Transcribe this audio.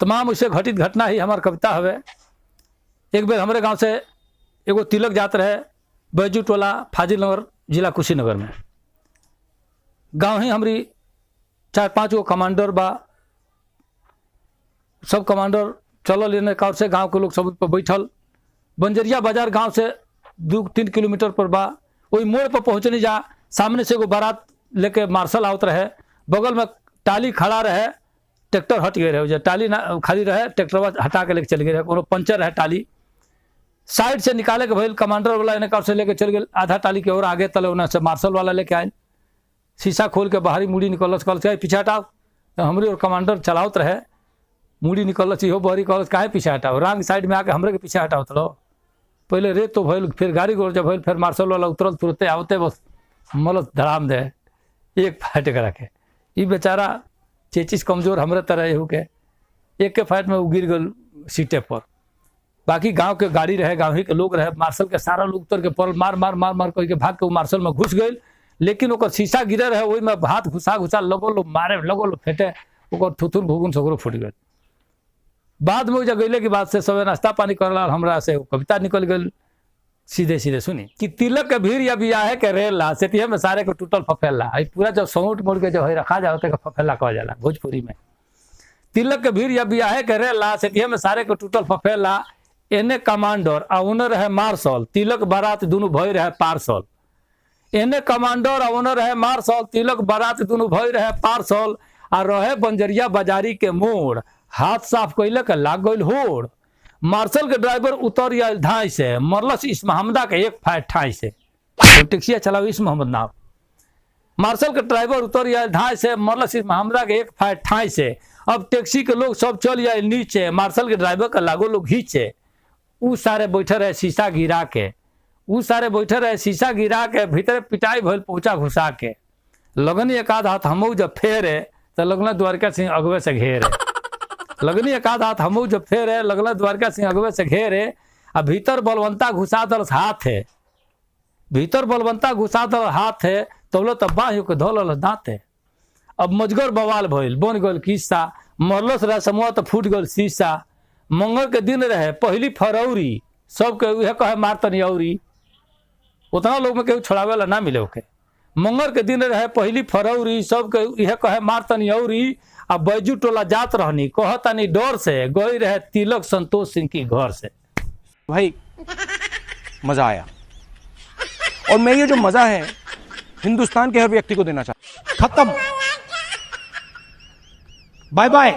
तमाम उसे घटित घटना ही हमार कविता हवे। एक बेर हमरे गांव से एगो तिलक जात रहे बैजू टोला फाजिल नगर जिला कुशीनगर में। गांव ही हमरी 4-5 गो कमांडर बा, सब कमांडर चलल एने कार से, गांव के लोग सब पर बैठल। बंजरिया बाजार गांव से 2-3 किलोमीटर पर बा। वही मोड़ पर पहुँचनी जा, सामने से एगो बारात लेके मार्शल आवत रहे, बगल में टाली खड़ा रहे, ट्रैक्टर हट गए रहे, टाली ना खाली रहे, ट्रैक्टर हटा के लेके चल गए रहे, कोनो पंचर रहे टाली साइड से निकाले के भइल। कमांडर वाला एने कार से लेके चल गेल आधा टाली के और आगे तले, ओने से मार्शल वाला लेके आयल, शीशा खोल के बाहरी मुड़ी निकलस, कहल से पीछे हटाओ। तो हमरे और कमांडर चलावत रहे, मुड़ी निकलस इहो बहरी, कहलस काहे पीछे हटाओ, रॉन्ग साइड में आके हमरे के पीछे हटाओ। तलो पहले रेत तो भइल, फिर गाड़ी गोड़ जब भइल, फिर मार्शल वाला उतरल, तुरंते आवते बस मलत धड़ाम दे एक फाइट करा के। ई बेचारा चेचिस कमजोर हमरे तरह एहू के, एक के फाइट में उ गिर गल सीटे पर। बाकी गांव के गाड़ी रहे, गाँव ही के लोग रहे, मार्शल के सारा लोग उतर के पड़ल, मार मार मार मार करके भाग के उ मार्शल में घुस गई। लेकिन ओकर शीशा गिरे रहे, ओहि में हाथ घुसा घुसा लगो लोग मारे, लगो लोग फेंटे, ओकर थुथुन भुगुन सगरो फूट गए। बाद में जब गईले के बाद से सब नाश्ता पानी करला, हमरा से कविता निकल गई सीधे सीधे। सुनी कि तिलक के भीड़ या बियाहे के रेला, सेतिये में सारे के टूटल फफेला। आई पूरा जब सौट मोड़ के जब है रखा जाओ तो फफेला कहा जाला भोजपुरी में। तिलक के भीड़ या बियाहे के रेला, सेतिये में सारे के टूटल फफेला। एने कमांडर आ ओने रहे मार्शल, तिलक बारात दुनू भई रहे पार्सल। एने कमांडर आ ओने रहे मार्शल, तिलक बारात दुनू भई रहे पार्सल। आ रहे बंजरिया बाजारी के मोड़, हाथ साफ कैले के लाग गइल होड़। मार्शल के ड्राइवर उतर आयल धाई से, मरलस इस मोहम्मदा के एक फाइट ठाई से। तो टैक्सिया चलाओ इस मोहम्मद नाव। मार्शल के ड्राइवर उतर आयल धाई से, मरलस इस मोहम्मदा के एक फाइट ठाई से। अब टैक्सी के लोग सब चल आयल नीचे, मार्शल के ड्राइवर के लागो लोग घींचे। उ सारे बैठे रहे शीशा गिरा के, उ सारे बैठे रहे शीशा गिरा के, भीतर पिटाई भइल पहुँचा घुसा के। लगनी एक आध हाथ हमऊ जब फेरे, तो लगना द्वारका सिंह अगवे से घेरे। लगनी एक आध हाथ हमऊ जब फेरे, लगला द्वारका सिंह अगवे से घेरे। आ भीतर बलवंता घुसा दलस हाथ है, भीतर बलवंता घुसा दल हाथ है, तबलो तब बाह के धोल दाँत है। अब मजगर बवाल भइल, बन गइल किस्सा, मरलस रहे समूह तो फूट गइल शीशा। मंगल के दिन रहे पहली फरवरी, सबके उहे कहे मार तनी औरी, उतना लोग में केहू छोड़ावे ला ना मिले ओके। मंगल के दिन रहे पहली फरवरी, सबके इहे कहे मार तनी औरी। आ बैजू टोला जात रहनी, कहतानी डर से, गई रहे तिलक संतोष सिंह की घर से। भाई मजा आया, और मैं ये जो मजा है हिंदुस्तान के हर व्यक्ति को देना चाहता हूं। खत्म, बाय बाय।